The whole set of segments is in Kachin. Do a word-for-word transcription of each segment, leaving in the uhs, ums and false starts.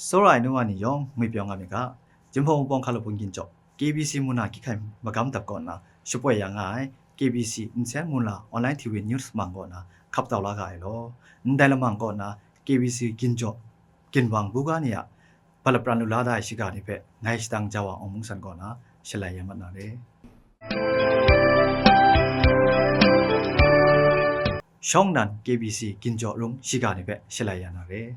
Tsawra ai nu wa ni yawng ngwi pyaw nga myit ga, Jinghpaw Wunpawng Hkalup Bungkyin jaw, K B C mu na hkying hkai magam dap kaw nna shapoi ya nga ai, K B C nsen mu na online T V news mang kaw nna hkap tau la ga ai law. Ndai lamang kaw nna K B C ginjaw, ginwang buga ni a hpa lapran lu la da ai shiga ni hpe ngai shadang ja wa Awng Mung San kaw na shalai ya mat na re. Shawng nnan K B C ginjaw rung shiga ni hpe shalai ya na re.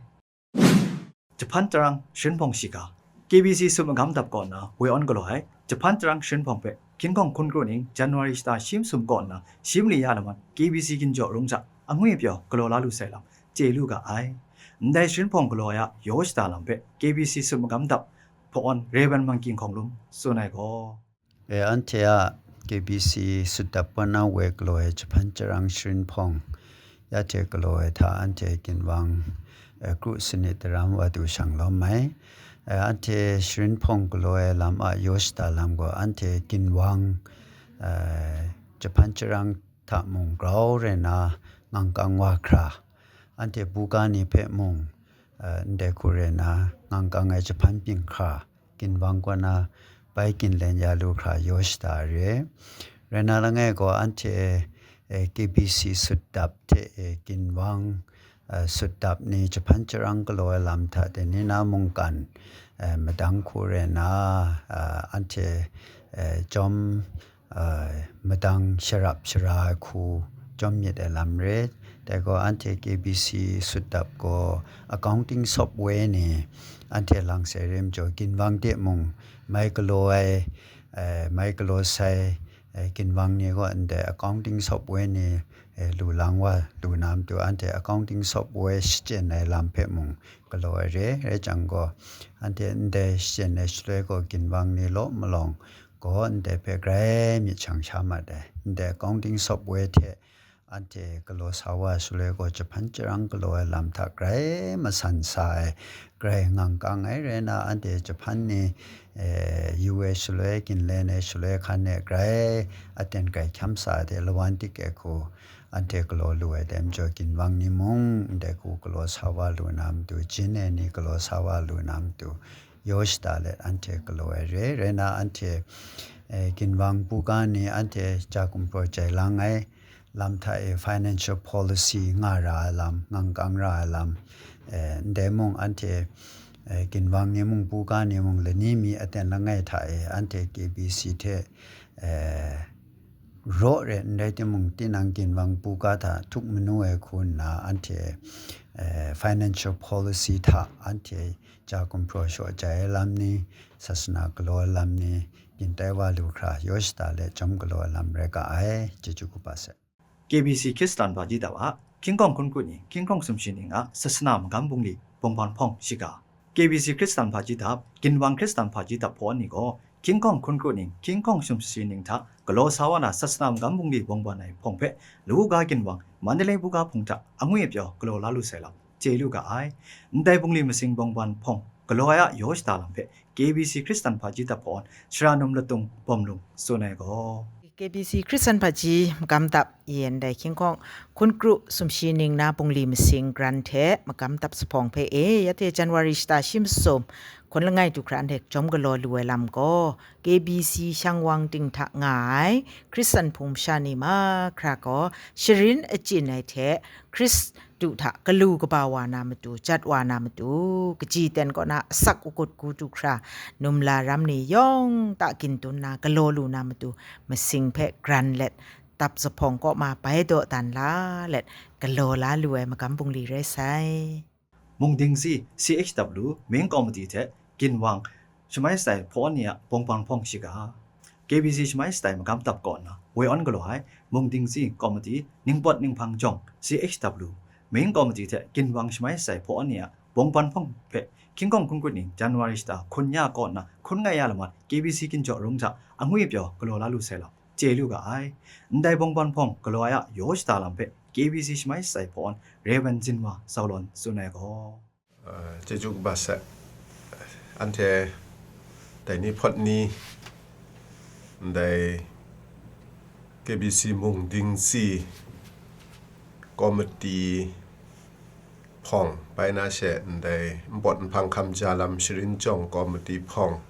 Jahpan Tarang Sharin Hpawng shiga. K B C sut magam dap kaw nna woi awn galaw ai Jahpan Tarang Sharin Hpawng hpe hkying hkawng hkun kru ning January shata shi masum kaw nna shi mali ya laman K B C ginjaw rung hta angwi pyaw galaw la lu sai lam chye lu ga ai. Ndai Sharin Hpawng galaw ai a yaw shada lam hpe K B C sut magam dap hpawn Rev. Mangking Hkawng Lum tsun ai gaw, E, anhte a K B C sut dap kaw na woi galaw ai Jahpan Tarang Sharin Hpawng, ya hte galaw ai hta anhte ginwang, e, kru sanit daram wa du shang lawm ai. E, anhte Sharin Hpawng galaw ai lam a yaw shada lam gaw anhte ginwang, e, Jahpan Tarang hta mung grau rai na ngang kang wa hkra, anhte buga ni hpe mung, e, ndai hku rai na ngang kang ai Jahpan byin hkra, ginwang kaw na bai ginlen ya lu hkra yaw shada re. Rai na langai gaw anhte, e, K B C sut dap hte, e, ginwang, e, sut dap ni Jahpan Tarang galaw ai lam hta dai ni na mungkan, e, madang hku rai na, e, anhte, e, chyawm, e, madang sharap shara ai hku chyawm myit ai lam re. Dai gaw anhte K B C sut dap gaw accounting software ni anhte lang sai re majaw, ginwang de mung mai galaw ai, e, mai galaw sai, e, ginwang ni gaw ndai accounting software ni, e, lu lang wa lu na matu anhte accounting software shachyen ai lam hpe mung galaw ai re. Rai jang gaw, anhte ndai shachyen ai shaloi gaw ginwang ni law malawng gaw ndai hpe grai myit shang sha mat ai. Ndai accounting software hte anhte galaw sa wa shaloi gaw, Jahpan Tarang galaw ai lam hta grai masan sa ai, grai ngang kang ai rai na, anhte Jahpan ni, e, yu ai shaloi, ginlen ai shaloi hkan e grai aten grai hkyam sa ai hte lawan tik ai hku, anhte galaw lu ai dai majaw, ginwang ni mung ndai hku galaw sa wa lu na matu, jin ai ni galaw sa wa lu na matu, yaw shada let anhte galaw ai re. Rai na anhte, e, ginwang buga ni anhte ja gumhpraw jai lang ai lam hta e financial policy nga ra ai lam, ngang kang ra ai lam, e, ndai mung anhte, e, ginwang ni mung buga ni mung lani mi aten langai hta e anhte K B C hte, e, raw re n rai timung, tinang ginwang buga hta htuk manu ai hku nna anhte, e, financial policy hta anhte ja gumhpraw shaw jai ai lam ni, sasana galaw ai lam ni, byin tai wa lu hkra, yaw shada let chyawm galaw ai lam rai ga ai. Chyeju kaba sai. K B C Hkristan Hpaji Dap a hkying hkawng hkun kru ning, hkying hkawng sumshi ning a sasana magam bungli bungban hpawng shiga. K B C Hkristan Hpaji Dap, ginwang Hkristan Hpaji Dap hpawn ni gaw, hkying hkawng hkun kru ning, hkying hkawng sumshi ning hta galaw sa wa na sasana magam bungli bungban ai hpawng hpe, Lagu ga ginwang Mandalay buga hpung hta angwi pyaw galaw la lu sai lam chye lu ga ai. Ndai bungli masing bungban hpawng galaw ai a yaw shada lam hpe K B C Hkristan Hpaji Dap hpawn Sara Num Latung Bawm Lung tsun ai gaw, K B C Hkristan Hpaji magam dap yen dai hkying hkawng hkun kru sumshi ning na bungli masing gran hte magam dap zuphpawng hpe e, ya hte January shata shi masum hkun langai du hkra anhte chyawm galaw lu ai lam gaw, K B C shang wang ting hta nga ai Hkristan hpung masha ni mahkra gaw sharin achyin ai hte Hkristu hta galu kaba wa na matu, jat wa na matu, kaji ten kaw na asak agut gu du hkra, numla ram ni yawng ta gin dun na galaw lu na matu, masing hpe gran let, dap zuphpawng kaw ma bai dawdan la let, galaw la lu ai magam bungli rai sai. Mungdingtsi C H W Main Committee hte ginwang shamai shatai hpawn ni a bungban hpawng shiga. K B C shamai shatai magam dap kaw nna woi awn galaw ai Mungdingtsi Committee, Ningpawt Ninghpang Jawng C H W Main Committee hte ginwang shamai shatai hpawn ni a bungban hpawng hpe hkying hkawng hkun kru ning January shata hkun ya kaw nna hkun ngai ya laman K B C ginjaw rung hta angwi pyaw galaw la lu sai lam chye lu ga ai. Ndai bungban hpawng galaw ai a yaw shada lam hpe K B C shamai shatai hpawn Rev. Zinwa Saulon tsun ai gaw, Uh, chyeju kaba sai. Anhte dai ni hpawt ni, ndai K B C Mungdingtsi Committee hpawng, bai na she ndai npawt nhpang hkam ja lam sharin jawng komiti hpawng,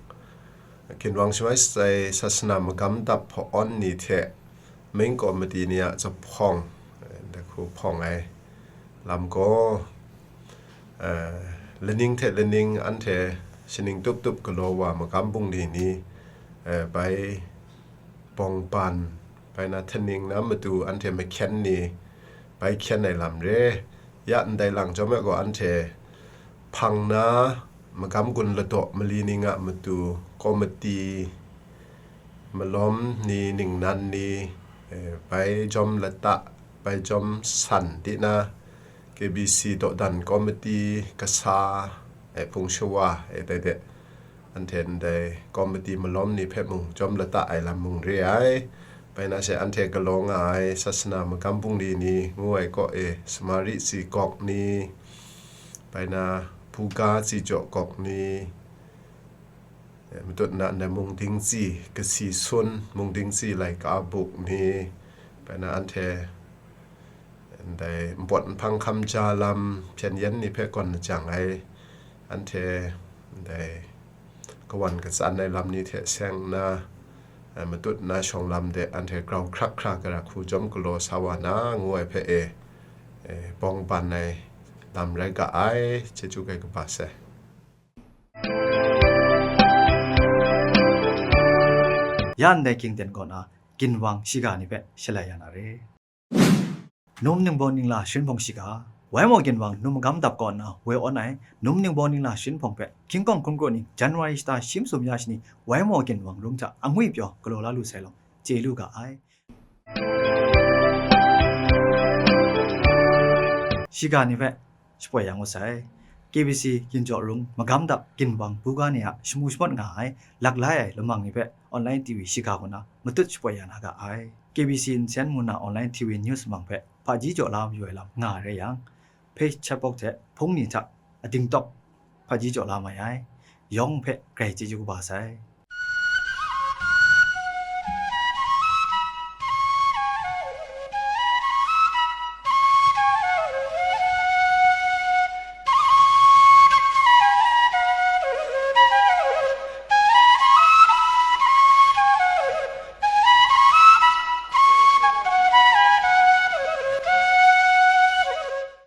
ginwang shamai shatsai sasana magam dap hpawn ni hte ming komiti ni a zuphpawng, ndai hku hpawng ai lam gaw, eh, laning hte laning anhte shaning tup tup galaw wa magam bungli ni, eh, bai bawng ban, bai na htaning na matu anhte mahkyen ni bai hkyen ai lam re. Ya ndai lang chyawm e gaw anhte hpang na magam gun ladaw mali ning a matu komiti malawm ni ningnan ni, eh, bai jawm lata, bai jawm san di na, K B C dawdan komiti kasa, eh, hpung shawa, eh, dai de, anhte ndai komiti malawm ni hpe mung jawm lata ai lam mung re ai. Bai na she anhte galaw nga ai sasana magam bungli ni ngu ai kaw e Samari tsi gawk ni, bai na Buga tsi jaw gawk ni, eh, matut na ndai mungding tsi kasi sun, mungding tsi laika buk ni, bai na anhte ndai npawt nhpang hkam ja lam hpyen yen ni hpe gawn lajang ai, anhte ndai kawan katsan ai lam ni hte seng nna, eh, matut na shawng lam de anhte grau hkrak hkra gara hku jawm galaw sa wa na ngu ai hpe e, eh, bawng ban ai lam rai ga ai, chyeju kai kaba sai. Ya ndai King ten kaw na ginwang shiga ni hpe shalai ya na re. Num ningbaw ningla sharin hpawng shiga, Wai Maw ginwang num magam dap kaw nna woi awn ai num ningbaw ningla sharin hpawng hpe King Kawng hkun kru ning January shata shi masum ya shani Wai Maw ginwang rum hta angwi pyaw galaw la lu sai law, chye lu ga ai. Shiga ni hpe shapoi ya ngut sai. K B C Ginjaw Rung magam dap ginwang buga ni a shamu shamawt nga ai laklai ai lamang ni hpe online T V shiga kaw na matut shapoi ya na ga ai. K B C nsen ngu na online T V news lamang hpe hpaji jaw la mayu ai lam nga ai rai yang, page chatbox hte hpung ni hta ading tawk hpaji jaw la mai ai. Yawng hpe grai chyeju kaba sai.